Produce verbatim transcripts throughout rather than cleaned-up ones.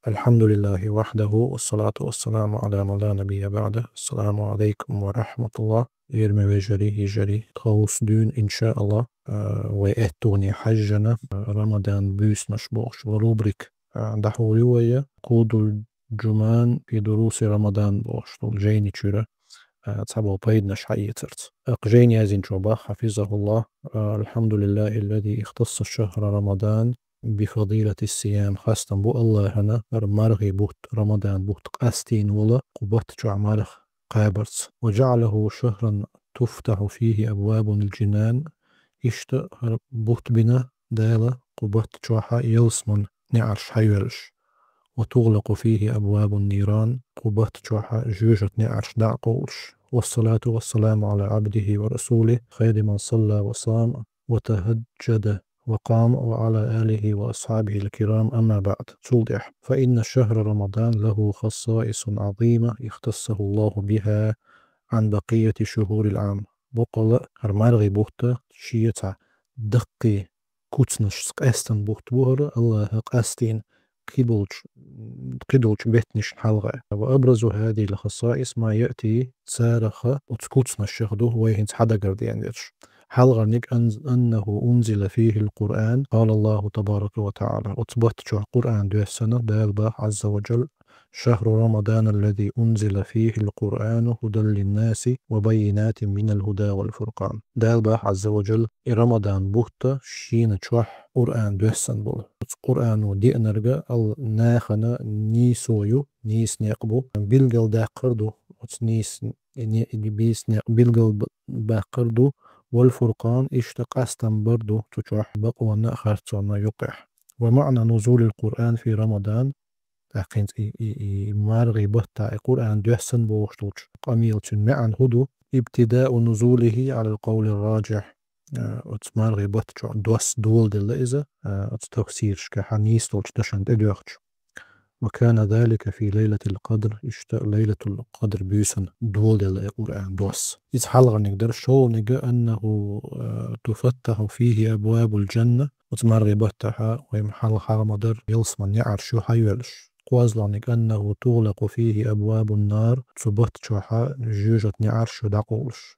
الحمد لله وحده، والصلاة والسلام على من لا نبي بعده. السلام عليكم ورحمة الله. Лераме вежарий, йижарий, тховс дуьйна, иншааллах, а, вай аьттугӀане хьежжана, а, Рамадан буьйсанаш бохуш рубрика, а, дӀахьур ю вай, Къудул Джуман фи дуруси Рамадан бохуш долу жайни чуьра, а, цхьаболу пайданаш хьаэцарца. ТӀаккха жайна яздинчо боху, хьафизахуллах, а, الحمد لله الذي اختص شهر رمضان بفضيلة الصيام. Хастам бу Аллахьана, хӀара мархи бутт, Рамадан бутт къастийна волу кху бутт чохь марха кхабарца. وجعله شهرا تفتح فيه أبواب الجنان. Иштта хӀара бутт бина Дала кху бутт чохь ялсаман неӀарш хьайоьллуш. وتغلق فيه أبواب النيران. Кху бутт чохь жоьжахатин неӀарш дӀа а къовлуш. والصلاة والسلام على عبده ورسوله خير من صلى وصام وتهجد وقام وعلى آله وأصحابه الكرام، أما بعد. Цул тӀаьхьа: فإن شهر رمضان له خصائص عظيمة اختصه الله بها عن بقية شهور العام. Боккъала хӀара мархи бутт шен цхьа даккхий куцнашца къаьстина бутт бу хӀара, Аллахьа къастийна кхидолчу, кхидолчу беттанашна хьалха. وأبرز هذه الخصائص ما يأتي. Царах, оцу куцнашах ду вай хӀинца хьадагардеш дерш. Хьалхарниг: أن-، أنه أنزل فيه القرآن، قال الله تبارك وتعالى. Оцу бутт чохь Къуръан доьссина, Дала боху, عز وجل: شهر رمضان الذي أنزل فيه القرآن هدى للناس وبينات من الهدى والفرقان. Дала боху, عز وجل, и Рамадан бутт шена чохь Къуръан доьссина болу. Оцу Къуръано деанарг Алла нахана нийсо ю, нийса некъ бу. Билгалдаккхар ду оцу нийса и не-, и бийса некъ билгал б-, баккхар ду, والفرقان, иштта къастам бар ду цу чохь бакъонна а, харцонна а юккъехь. ومعنى نزول القرآن في رمضان. ТӀаккха хӀинца и, и, и мархи баттахь и Къуръан доьссина бохуш долчу къамелан маьӀна хӀун ду? ابتداء نزوله على القول الراجح. А, оцу мархи баттахь чохь досса доладелла иза, а, оцу тафсирашкахь нийса долчу дашна тӀедоьхча. وكان ذلك في ليلة القدر, иштта Лайлатул Къадр буьйсанна доладелла и Къуръан досса. Иза хьалхарниг дара. ШолгӀаниг: أنه, а, تفتح فيه أبواب الجنة. Оцу мархи баттахь вай хьалха хьахам дар, ялсаман неӀарш ю хьайоьллуш. КхозлагӀниг: أنه تغلق فيه أبواب النار. Цу бутт чохь жоьжахатин неӀарш ю дӀакъовлуш.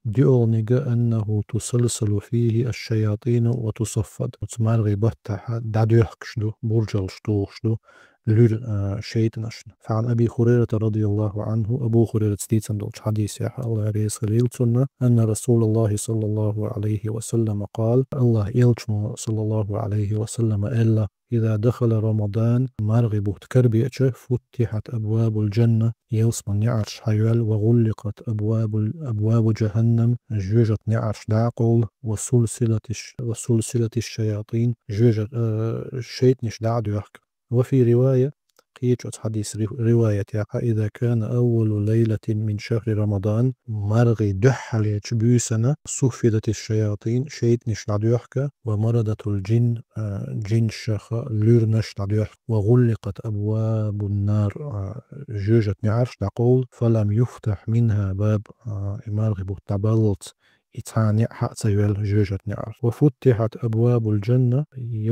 ДоьалгӀаниг: أنه تسلسل فيه الشياطين وتصفد. Оцу мархи баттахь дӀадоьхкуш ду, буржалш тухуш ду луьра, а, шайтӀанашна. فعن أبي هريرة رضي الله عنه, Абу Хурайрас дийцина долчу хьадисехь, Аллах реза хуьлийла цунна, أن رسول الله صلى الله عليه وسلم قال, Аллах элчано, саллаллаху Ӏалайхи ва саллама, аьлла: إذا دخل رمضان, мархи бутт карабеача, فتحت أبواب الجنة, ялсаман неӀарш хьайоьлла, وغلقت أبواب, أبواب جهنم, жоьжахатин неӀарш дӀакъовла, وسلسلت الش-, وسلسلت الشياطين, жоьжа-, а, шайтӀанаш дӀа а доьхку. وفي رواية, кхечу оцу хьадисан ри-, риваятехь: إذا كان أول ليلة من شهر رمضان, мархи дуьххьарлечу буьйсанна, صفدت الشياطين, шайтӀанаш дӀадоьхку, ومردت الجن, а, жинашха луьрнаш дӀадоьхку, وغلقت أبواب النار, а, жоьжахатин неӀарш дӀакъовла, فلم يفتح منها باب, а, и мархи бутт дӀабаллалц и цхьа а неӀ хьа а ца йоьлла жоьжахатин неӀарш. وفتحت أبواب الجنة,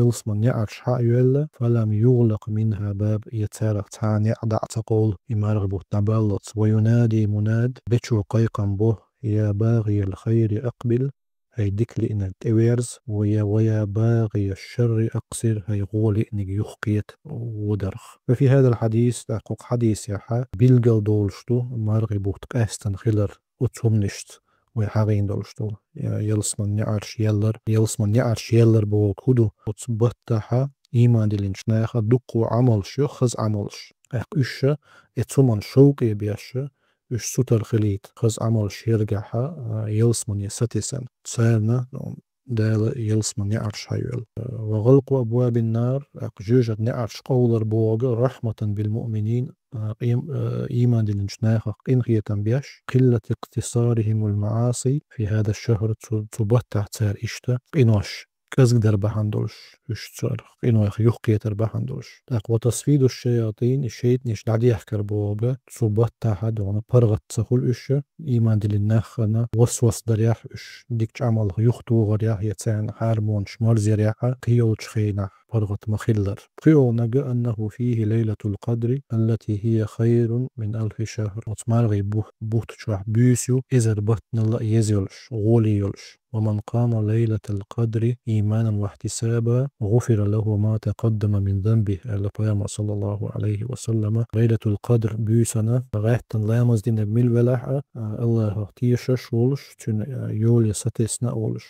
ялсаман неӀарш хьа а йоьлла, فلم يغلق منها باب, я царах цхьа а неӀ дӀа а ца къовла и мархи бутт дӀабаллалц. وينادي مناد, бечо кхайкхам бо: يا باغي الخير أقبل, хӀай дика лиънарг, тӀеверза, ويا, ويا باغي الشر أقصر, хӀай гӀо лиънарг, юхакхета, водарх. وفي هذا الحديث, тӀаккха хӀокху хьадисехь билгал долуш ду мархи бутт къаьстина хилар оцу хӀуманашца, вай хьахийна долуш долу, я, ялсаман неӀарш еллар, ялсаман неӀарш еллар бохург хӀун ду? Оцу баттахь ийман диллинчу наха дуккха Ӏамалш ю, хаза Ӏамалш. ТӀаккха уьш ша, и цу хӀуманна шовкъе беш ша, уьш сутара хилийта, хаза Ӏамалш ергахь, а, ялсамане сатесна. Царна, ну, Дала ялсаман неӀарш хьайоьлла. وغلق أبواب النار, тӀаккха жоьжахатин неӀарш къовлар бохург رحمة بالمؤمنين, а, къем-, а, ийман диллинчу нахах къинхетам беш, قلة اقتصارهم المعاصي في هذا الشهر, цу, цу баттахь цара иштта къинош кӀезгадар бахьана долуш, уьш царах къинойх юхакхетар бахьана долуш. ТӀаккха وتصفيد الشياطين, и шайтӀанаш дӀадехкар бохург, цу баттахь дуьхьал паргӀат ца хуьлу уьш, ийман диллина нахана васвас дарехь, уьш дикачу Ӏамалх юхатохарехь, я царна хьарамонаш марзъярехь, кхийолчу хенахь паргӀата ма хиллара. ПхоьалгӀаниг أنه فيه ليلة القدر التي هي خير من ألف شهر. Оцу маргӀи бу-, бутт чохь буьйса ю эзар баттанал а еза йолуш, гӀоли йолуш. ومن قام ليلة القدر إيمانا واحتسابا غفر له ما تقدم من ذنبه, аьлла Пайхамара, саллаллаху Ӏалайхи ва саллама. Лайлатул Къадр буьйсана гӀаьттина ламаз динарг мила велахь а, Аллахах тешаш а волуш, цуьнан йоле сатесна а волуш,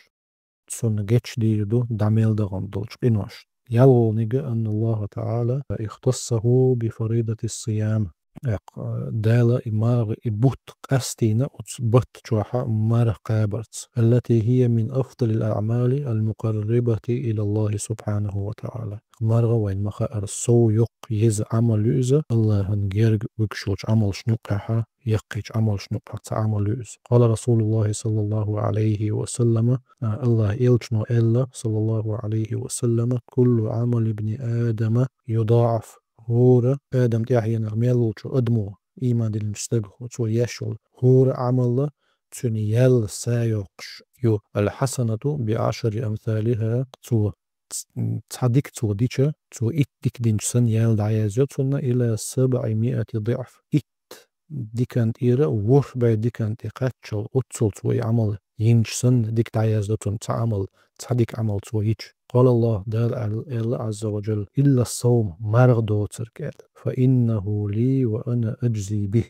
цунна гечдийр ду дӀа мел дахана долчу къиношна. ЯлхолгӀаниг أن الله تعالى اختصه بفريضة الصيام. ТӀаккха Дала и маргӀа, и бутт къастийна оцу баттачохь марха кхабарца. التي هي من أفضل الأعمال المقربة إلى الله سبحانه وتعالى. МаргӀа вайн ма хаара, сов йоккха еза Ӏамал ю иза, Аллахьан герга вуьгуш йолчу Ӏамалшна юккъехь, яккхийчу Ӏамалшна юккъехь цхьа Ӏамал ю иза. قال رسول الله صلى الله عليه وسلم, а, Аллахьан элчано аьлла, саллаллаху Ӏалайхи ва саллама: كل عمل ابن آدم يضاعف. ХӀора Адам тӀаьхьенах мел волчу адамо, ийман диллинчу стага, цо еш йолу хӀора Ӏамал, цуьнан ял са йоккхуш ю. الحسنة بعشر أمثالها. Цо ц-, цхьа дика цо дича, цо итт дика динчу санна ял дӀаязйо цунна, إلى سبعمائة ضعف. Итт дикан тӀера ворхӀ бӀе дикан тӀе кхаччалц, оццул цо и Ӏамал йинчу санна, дика дӀаяздо цунна цхьа Ӏамал, цхьа дика Ӏамал цо йича. قال الله, Дала аьлла, аьлла, عز وجل: إلا الصوم, марха доцург, аьлла. فإنه لي وأنا أجزي به.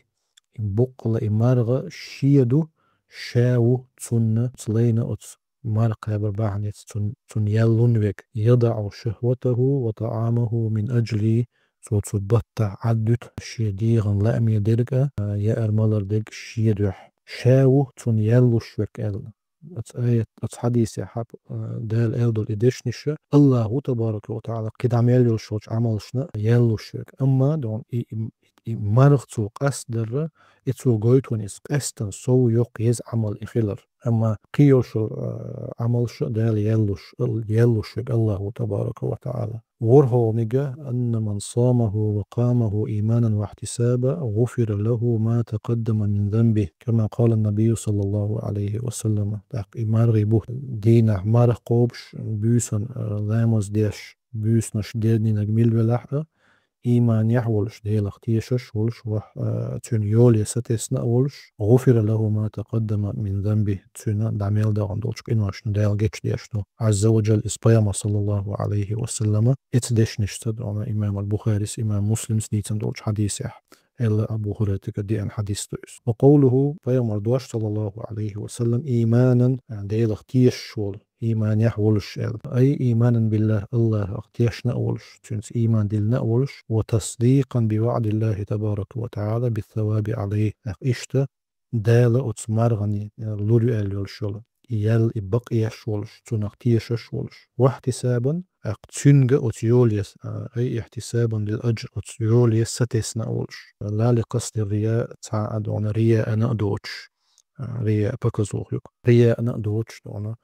И боккъала и марха шен ду, ша ву цунна, оцу лайна оцу марха кхабар бахьанца цун-, цунна ял лун верг. يدع شهوته وطعامه من أجلي. Цо цу баттахь Ӏад дуьту шен дегӀан лааме дерг а, яар-малар дерг шен дуьхьа. Ша ву цунна ял луш верг, аьлла. Оцу аят, оцу хьадисехь, а, Дала аьлла долу и дешнаш, Аллаху табарака ва таӀала кхидӀа мел йолуш йолчу Ӏамалшна ял луш верг. Амма дон и, и, и марха цо къастадарра, и цо гойту вайна иза къаьстина сов йоккха еза Ӏамал и хилар. Амма кхин йолуш йолу, а, Ӏамалш Дала ял луш, ял луш верг Аллаху табарака ва таӀала. ВорхӀалгӀаниг: أن من صامه وقامه إيمانا واحتسابا غفر له ما تقدم من ذنبه, كما قال النبي صلى الله عليه وسلم. ТӀаккха и маргӀи бутт дийнахь марха кхобуш, буьйсанна, а, ламаз деш, буьйсанаш дернинарг мила велахь а, ийманехь а волуш, Делах тешаш а волуш, ва, а, цуьнан йоле сатесна а волуш, غفر له ما تقدم من ذنبه, цуьнан дӀа мел дахана долчу къиношна Дала гечдеш ду. Азза ва Джалла, иза Пайхамар, саллаллаху Ӏалайхи ва саллама, эцу дешнашца, дона имам аль-Бухарис, имам Муслимс дийцина долчу хьадисехь. Элла Абу Хурайтага деана хьадис ду иза. Ва къовлуху, Пайхамар дош, саллаллаху Ӏалайхи ва саллам, ийманан, а, Делах тешаш волу, ийманехь волуш аьлла. Ай ийманан биллахӀ, Аллахах тешна а волуш, цуьнца ийман диллина а волуш, ва тасдикъан би ваӀдиллахӀи табарака ва таӀала бис-саваби Ӏалайхи. Иштта Дала оцу маргӀане, э, лур ю аьлла йолуш йолу. И ял, и бакъ еш волуш, цунах тешаш волуш. Вахьтисабан, тӀаккха цуьнга оцу йоле, а, ай ихьтисабан лил аджр, оцу йоле сатесна а волуш. Ла ли къасди рия, цхьа а дона рияана а доцуш. А, рия показуха юкъа. Рияана а доцуш дона,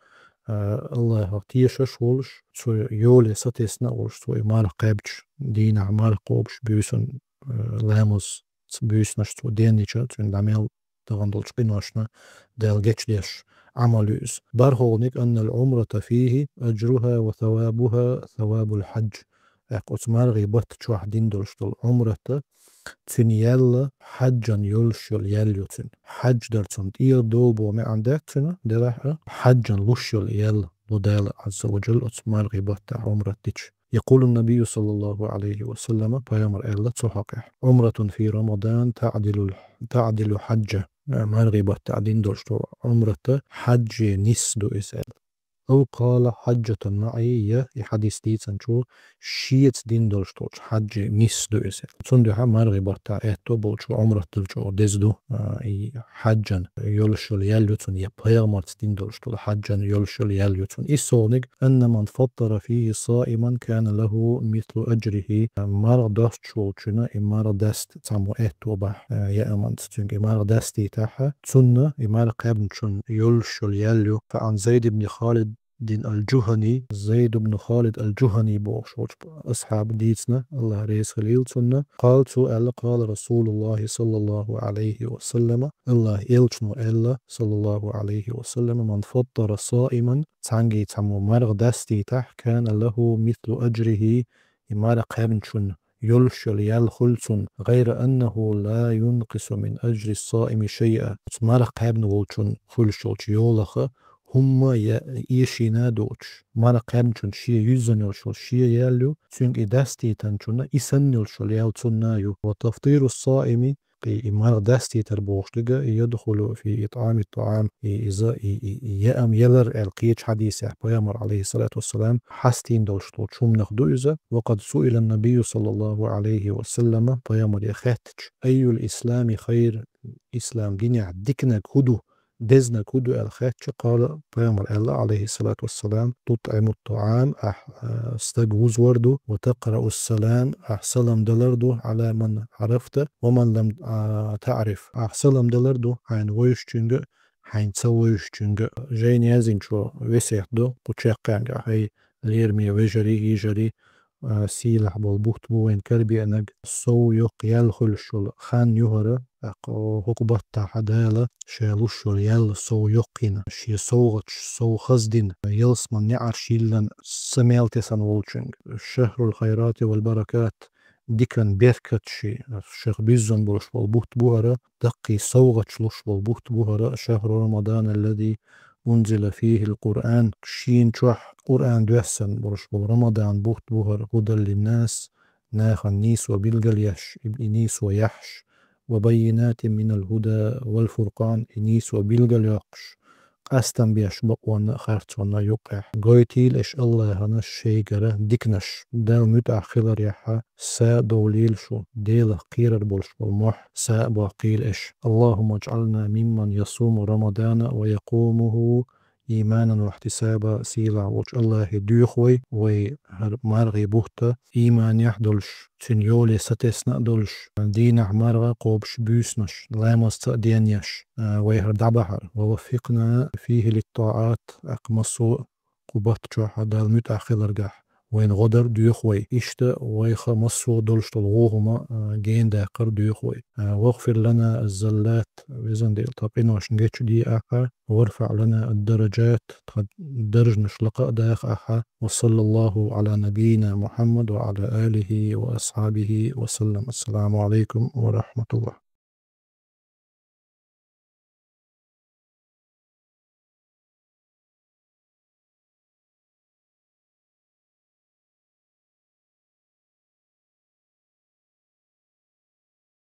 а, Аллахах тешаш волуш, цу йоле сатесна а волуш, цо и марха кхаьбча, дийнахь марха кхобуш, буьйсанна, а, ламаз, ц-, буьйсанаш цо деннача, цуьнан дӀа мел дахана долчу къиношна Дала гечдеш Ӏамал ю иза. БархӀалгӀаниг: аннал Ӏумрата фихӀи аджруха ва савабуха савабул хьадж. ТӀаккха оцу маргӀи баттан чохь дина долуш долу Ӏумрата, цуьнан ял хьаджан йолуш йолу ял ю цуьнан. Хьадж дар цунна тӀера долу боху маьӀна дац цуьнан, делахь а, хьаджан луш йолу ял лу Дала, Азза ва Джалла, оцу маргӀи баттахь Ӏумрат дича. Якъулу набийю, саллаллаху Ӏалайхи ва саллама, Пайхамар аьлла цу хьокъехь: «Ӏумратун фи Рамадан таъдилу, таъдилу хьаджа». МаргӀи баттахь дина долуш долу Ӏумрата хьадже нис ду иза аьлла. Ав къала: «Хьаджатан маъи», я и хьадис дийцинчо: «Шеца дина долуш долчу хьадже нис ду иза». Цундуьхьа маргӀи баттахь аьтто болчу Ӏумрат ду чӀогӀа деза ду, а, и хьаджан йолуш йолу ял ю цунна, я пайхамарца дина долуш долу хьаджан йолуш йолу ял ю цунна. ИссалгӀаниг: «Анна ман фаттара фихи саиман кана лаху мислу аджрихи». МаргӀа достуш волчунна и маргӀа даста цхьаммо аьтто бахь, а, яаманца цуьнга и маргӀа дастийтахьа, цунна и маргӀа кхаьбначунна йолуш йолу ял ю. Фа ан Зайд ибн Халид дин аль-Джухани, Зайд ибн Халид аль-Джухани бохуш волчу асхьаба дийцина, Аллах реза хилийла цунна. Къала, цо аьлла: «Къала Расулуллахи саллаллаху алейхи ва саллама», Аллах элчано аьлла, саллаллаху алейхи ва саллама: «Ман фаттара саиман», цхьаьнгге цхьаммо марха дастийтахь, «кана лаху мислу аджрихи», и марха кхаьбначунна йолуш йолу ял хуьлу цунна, «гайра аннаху ла юнкъису мин аджри саими шайъа». Оцу марха кхаьбна волчунна хуьлуш йолчу йолах хӀумма я эшийна а доцуш. Марха кхаьбначунна шен юьззина йолуш йолу шен ял ю, цуьнга и дастийтанчунна и санна йолуш йолу ял цунна а ю. «Ва тафтиру саими», и, и марха дастийтар бохуш дерг, «ядхулу фи итӀами тӀаам», и, иза, и, и, и яам ялар аьлла кхечу хьадисехь пайхамар, алейхиссалату вассалам, хьастийна долуш долчу хӀуманах ду иза. «Ва къад суила набию саллаллаху алейхи ва саллама», пайхамаре хаьттича: «Айюл ислами хайр?» Ислам динехь диканиг хӀун ду, дезниг хӀун ду аьлла хаьттича, къала, пайхамар аьлла, алейхиссалату вассалам: «ТутӀиму тӀаам», ахь, а, стаг вузвар ду, «ва такърау салам», ахь салам далар ду, «ала ман арафта ва ман лам, а, таъриф», ахь салам далар ду хьайна вевзачуьнга а, хьайна ца вевзачуьнга а. Жайна яздинчо весет до кху чаккхенга: хӀай лераме вежарий, йижарий, а, сийлахь болу бутт бу вайна карабеанарг, сов йоккха ял хуьлуш йолу хан ю хӀара, тӀаккха хӀокху баттахь Дала ша луш йолу ял сов йоккха йина, шен совгӀаташ сов хаздина, ялсаманин неӀарш йиллина са мел тесна волчуьнга. «Шахрул хайрати вал баракат», дикан беркаташ, шех буьззина болуш болу бутт бу хӀара, даккхий совгӀаташ луш болу бутт бу хӀара. «Шахру Рамадан аллази унзила фихил Къуръан», шена чохь Къуръан доьссина болуш болу Рамадан бутт бу хӀара. «Худал линнас», нахана нийсо билгалъеш, и, и нийсо яхьаш, «ва баййинатин минал худа вал фуркъан», и нийсо билгалйоккхуш, къастам беш бакъонна а, харцонна а юккъехь. Гойтийла аша Аллахьана шайгара диканаш. Далла муьтӀахь хиларехь, са а довлийла шу, Делах кхерар болуш болу мохь са а боккхийла аша. «Аллахумма аджӀална мимман ясуму Рамадана ва якъумуху иманан ва ихьтисаба», сийлахь волчу Аллахье, доьху вай, вай хӀара мархи бутт ийманехь долуш, цуьнан йоле сатесна а долуш, дийнахь марха кхобуш буьйсанаш, ламазца а денъеш, а, вай хӀара дӀабахьара. «Ва ваффикъна фихи литтаат», тӀаккха массо а кху баттахь Далла муьтӀахь хиларгахь вайна гӀо дар доьху вай. Иштта вайх массо а долуш долу вон хӀума, а, гена даккхар доьху вай. А, «вагъфир лана аз-заллат», везан Дела, тхан къиношна гечде ахьа, «варфаӀ лана ад-дараджат», тхан даржанаш лакха а даха ахьа. «Ва саллаллаху Ӏала набийина Мухьаммад ва Ӏала алихи ва асхьабихи ва саллам». Ассаламу Ӏалайкум ва рахьматуллахь.